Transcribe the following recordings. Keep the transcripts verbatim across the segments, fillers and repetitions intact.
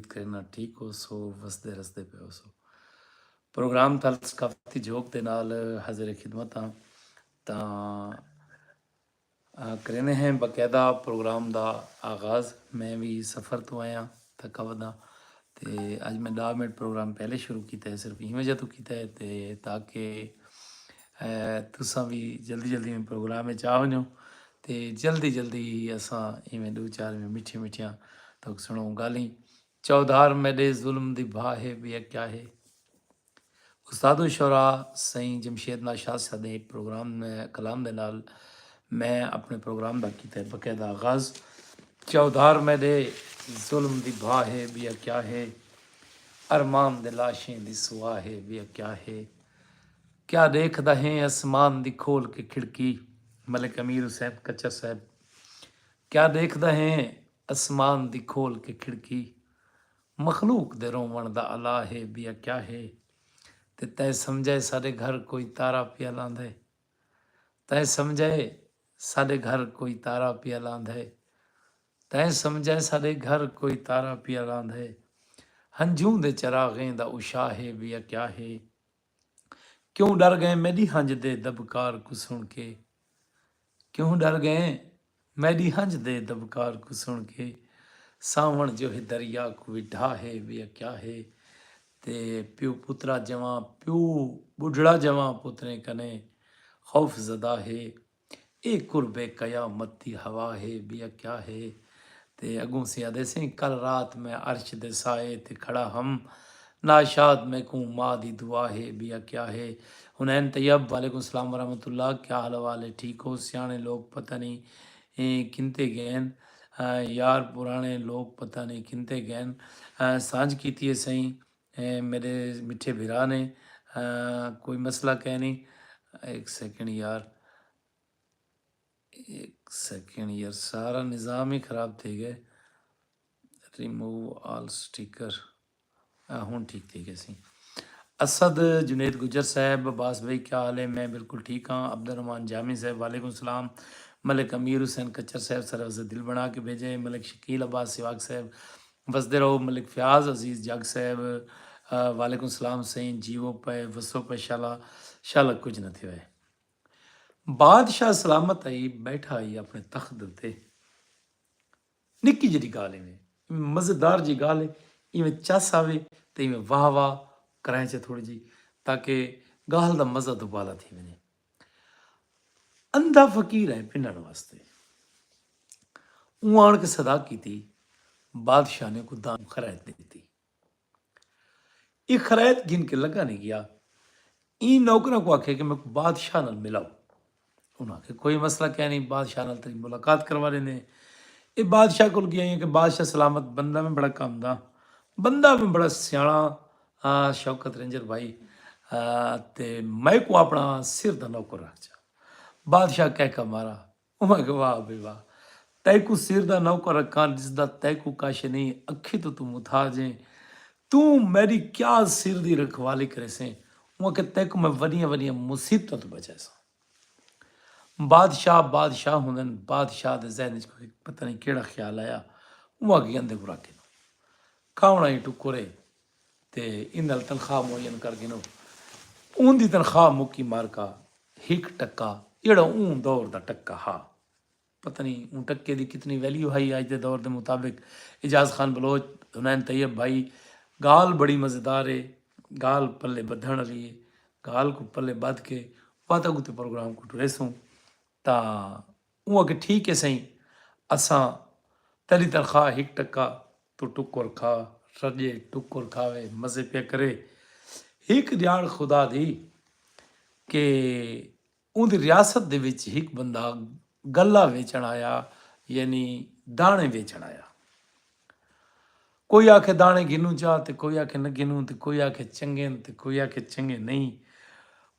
کرینداں ٹھیک ہوسو، وسدے رسدے پئے ہوسو۔ پروگرام تھل ثقافتی جھوک دے نال حاضر خدمت ہاں۔ تاں آ، کریندے ہیں باقاعدہ پروگرام دا آغاز۔ میں وی سفر توں آیاں، تھکا وداں، تے اڄ میں ݙاہ منٹ پروگرام پہلے شروع کیتا ہے، صرف ایں وجہ توں کیتا ہے تے تاکہ، اے، تساں وی جلدی جلدی میں پروگرام وچ آ ونڄو تے جلدی جلدی ہی اساں ایویں ݙو چار ایویں مٹھیاں مٹھیاں تہاکوں سݨاؤں ڳالھیں۔ چودھار میݙے ظلم دی بھا ہے، ٻیا کیا ہے؟ استاد الشعراء سئیں جمشید ناشاد صاحب دے پروگرام، کلام دے نال میں اپݨے پروگرام دا کیتا ہے باقاعدہ آغاز۔ چودھار میݙے ظلم دی بھا ہے، ٻیا کیا ہے؟ ارمان دے لاشیں دی سوا ہے، ٻیا کیا ہے؟ کیا ݙیکھدا ہیں اسمان دی کھول کے کھڑکی؟ ملک امیر حسین کچر صاحب۔ کیا ݙیکھدا ہیں اسمان دی کھول کے کھڑکی؟ مخلوق دے رووݨ دا الا ہے، ٻیا کیا ہے؟ تے تیں سمجھائے ساݙے گھر کوئی تارا پیا لاندے؟ تیں سمجھائے ساݙے گھر کوئی تارا پیا لاندے؟ تیں سمجھائے ساݙے گھر کوئی تارا پیا لاندے؟ ہنجھوں دے چراغیں دا اشا ہے، ٻیا کیا ہے؟ کیوں ݙر ڳئے میݙی ہنج دے دٻکار کوں سݨ کے؟ کیوں ݙر ڳئے میݙی ہنج دے دٻکار کوں سݨ کے؟ ساوݨ جو ہے دریا کوں وی ڈھا ہے، ٻیا کیا ہے؟ تے پیو پترا جواں، پیو ٻڈھڑا جواں پتریں کنیں خوف زدہ ہے۔ اے قرب قیامت دی ہوا ہے، ٻیا کیا ہے؟ تے اڳوں سئیں آہدے سئیں، کل رات میں عرش دے سائے تے کھڑا ہم، ناشاد میکوں ماء دی دعا ہے، ٻیا کیا ہے؟ حنین طیب، وعلیکم السلام ورحمۃ اللہ، کیا حال احوال ہے؟ ٹھیک ہو؟ سیاݨے لوک پتہ نہیں، اے، کن تے ڳئن؟ آ، یار پراݨے لوک پتہ نہیں کن تے ڳئن؟ آ، سانجھ کیتی ہے سئیں، اے، میݙے مٹھے بھرا نے، آ، کوئی مسئلہ کائنی۔ ہک سیکنڈ یار، ہک سیکنڈ یار، سارا نظام ہی خراب تھی ڳئے۔ ریموو آل سٹیکر۔ آ، ہݨ ٹھیک تھی ڳئے سئیں۔ اسد جنید گجر صاحب، عباس بھائی کیا حال ہے؟ میں بالکل ٹھیک ہاں۔ عبدالرحمان جامی صاحب، وعلیکم السلام۔ ملک امیر حسین کچر صاحب، سر وسدے دل بݨا کے بھیڄے۔ ملک شکیل عباس سیواگ صاحب، وسدے رہو۔ ملک فیاض عزیز جگ صاحب، آ، وعلیکم السلام سئیں، جیوو پئے، وسو پئے، شالا، شالا کجھ نہ تھیوے۔ بادشاہ سلامت ہئی، ٻیٹھا ہئی اپݨے تخت دے اتے۔ نکی جیݙی ڳالھ ایویں، ایویں مزیدار جی ڳالھ ہے، ایویں چس آوے تے ایویں واہ واہ کرائیں چا تھوڑی جی، تاکہ ڳالھ دا مزہ دوبالا تھی ونڄے۔ اندھا فقیر ہے پنݙݨ واسطے۔ اوں آݨ کے صدا کیتی، بادشاہ نے کوں دام خرائط ݙتی۔ اے خرائط گھن کے لڳا نہیں ڳیا۔ ایں نوکراں کوں آکھے کہ میکوں بادشاہ نال ملاؤ۔ انہاں آکھے کوئی مسئلہ کائنی، بادشاہ نال تیݙی ملاقات کروا ݙیندے ہیں۔ اے بادشاہ کول ڳیا کہ بادشاہ سلامت، بندہ میں بڑا کم دا، بندہ میں بڑا سیاݨا، آ، شوکت رینجر بھائی، آ، تے میکوں اپݨا سر دا نوکر رکھ چا۔ بادشاہ کہہ کا مارا، انہاں آکھے واہ بھئی واہ، تیکوں سر دا نوکر رکھاں جس دا تیکوں کش نہیں، اکھیں توں توں متھاج ہیں، توں میݙی کیا سر دی رکھوالی کریسیں؟ انہاں آکھے تیکوں میں وݙیاں وݙیاں مصیبتاں توں بچائیساں۔ بادشاہ، بادشاہ ہوندن، بادشاہ دے ذہن وچ کوئی پتہ نہیں کیڑھا خیال آیا، انہاں آکھے اندے کوں رکھ گھنو، کھاوݨا ہی ٹکر ہے تے ان نال تنخواہ معین کر گھنو۔ اون دی تنخواہ مکی مارکا ہک ٹکا، جیڑھا اوں دور دا ٹکا ہا۔ پتہ نہیں اوں ٹکے دی کتنی ویلیو ہئی اڄ دے دور دے مطابق۔ اعجاز خان بلوچ، حنین طیب بھائی، ڳالھ بڑی مزیدار ہے، ڳالھ پلے ٻدھݨ والی ہے، ڳالھ کوں پلے ٻدھ کے وت اڳوں تے پروگرام کوں ٹریسوں۔ تاں اوں آکھے ٹھیک ہے سئیں، اساں تیݙی تنخواہ ہک ٹکا، توں ٹکر کھا، سڄے ٹکر کھاوے، مزے پیا کرے۔ ہک ڄاݨ خدا دی کہ اوندی ریاست دے وچ ہک بندہ گلہ ویچݨ آیا، یعنی داݨے ویچݨ آیا۔ کوئی آکھے داݨے گھنوں چا تے کوئی آکھے نہ گھنوں تے کوئی آکھے چنڳے ہن تے کوئی آکھے چنڳے نہیں۔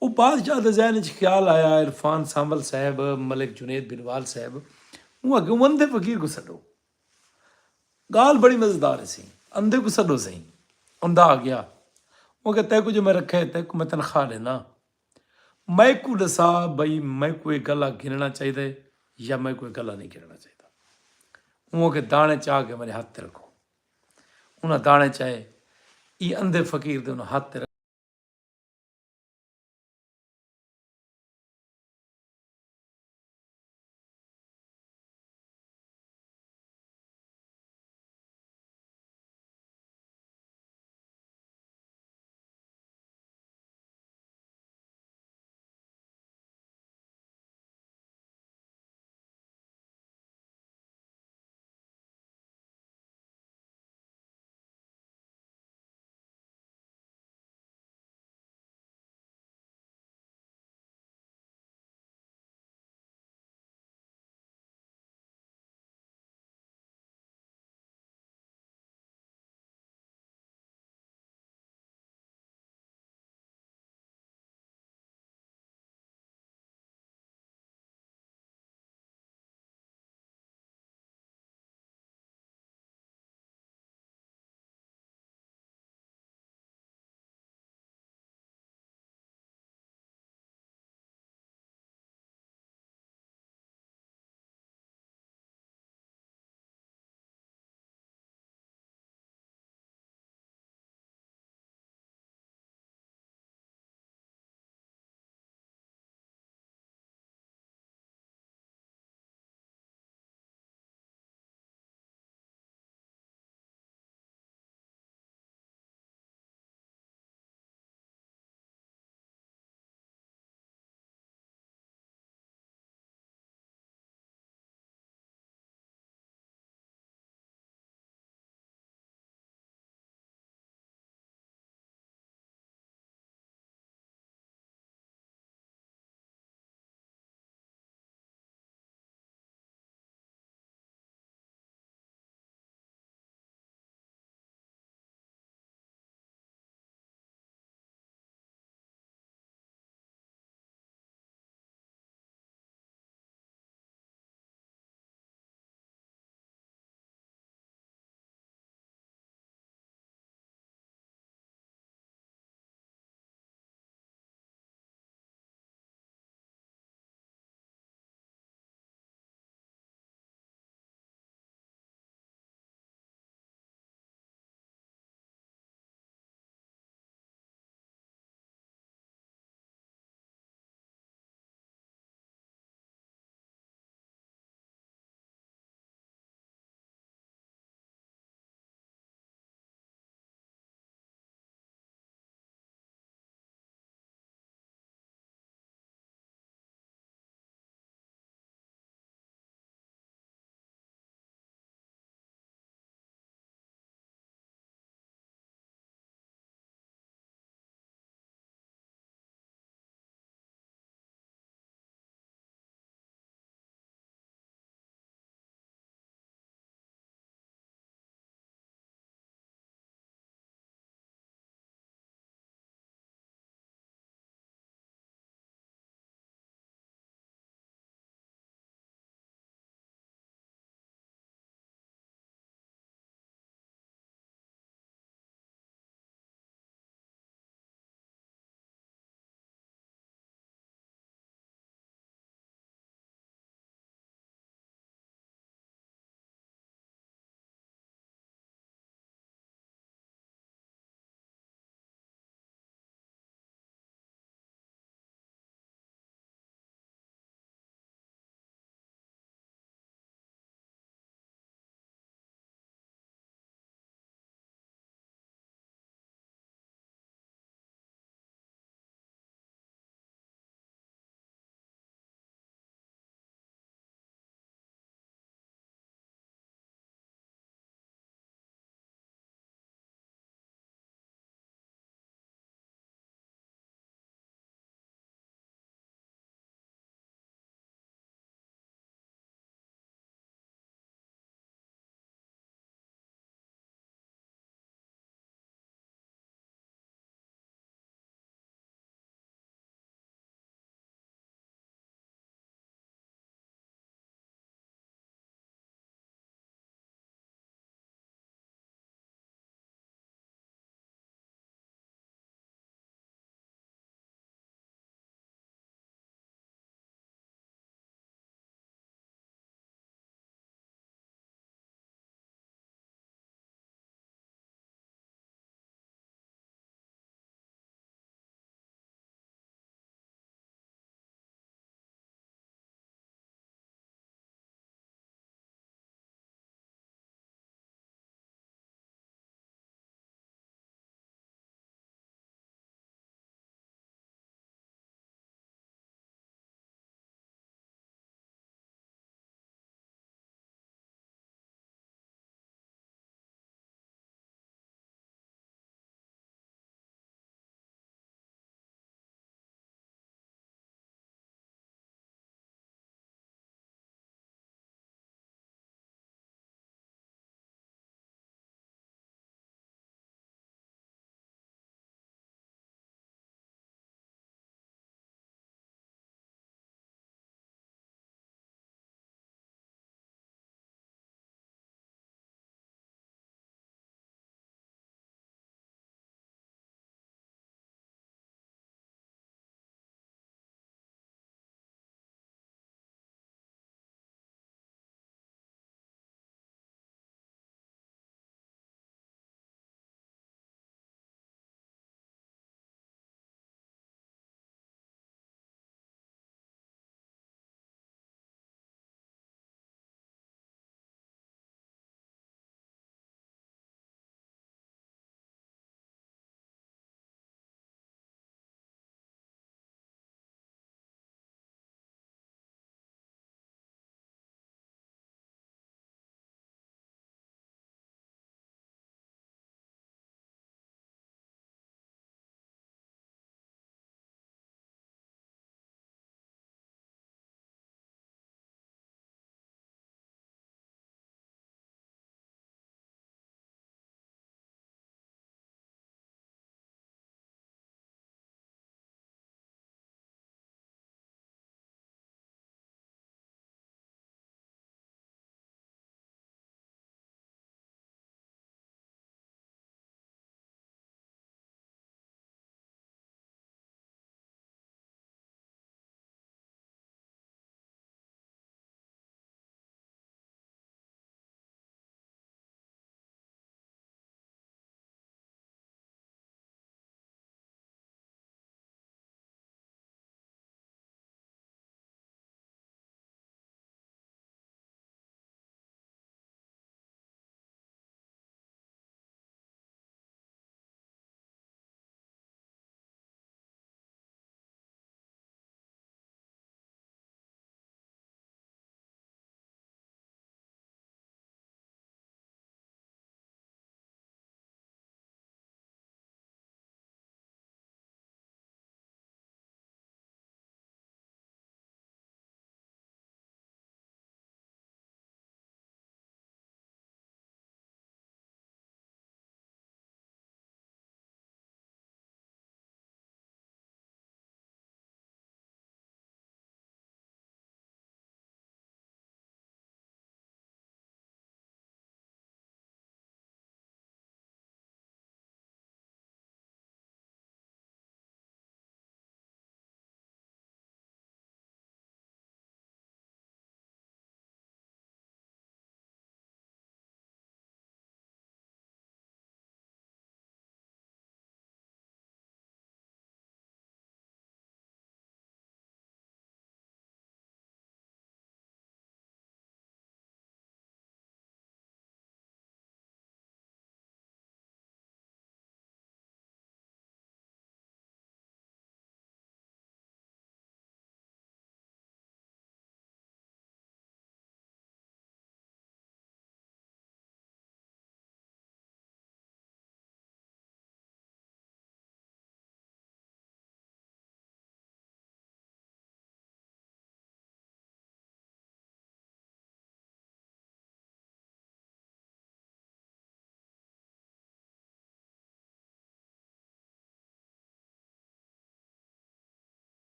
او بادشاہ دے ذہن وچ خیال آیا، عرفان سانول صاحب، ملک جنید بنوال صاحب، اوں آکھے اوں اندھے فقیر کوں سݙو۔ ڳالھ بڑی مزیدار ہے سئیں، اندھے کوں سݙو سئیں۔ اندھا آ ڳیا۔ اوں آکھے تیکوں جو میں رکھے، تیکوں میں تنخواہ ݙینا۔ میکوں ݙسا بھئی میکوں اے گلہ گھنݨا چاہیدا ہے یا میکوں اے گلہ نہیں گھنݨا چاہیدا۔ اوں آکھے داݨے چا کے میݙے ہتھ تے رکھو۔ انہاں داڑیں چائے۔ ای اندھے فقیر دے انہاں ہتھ تے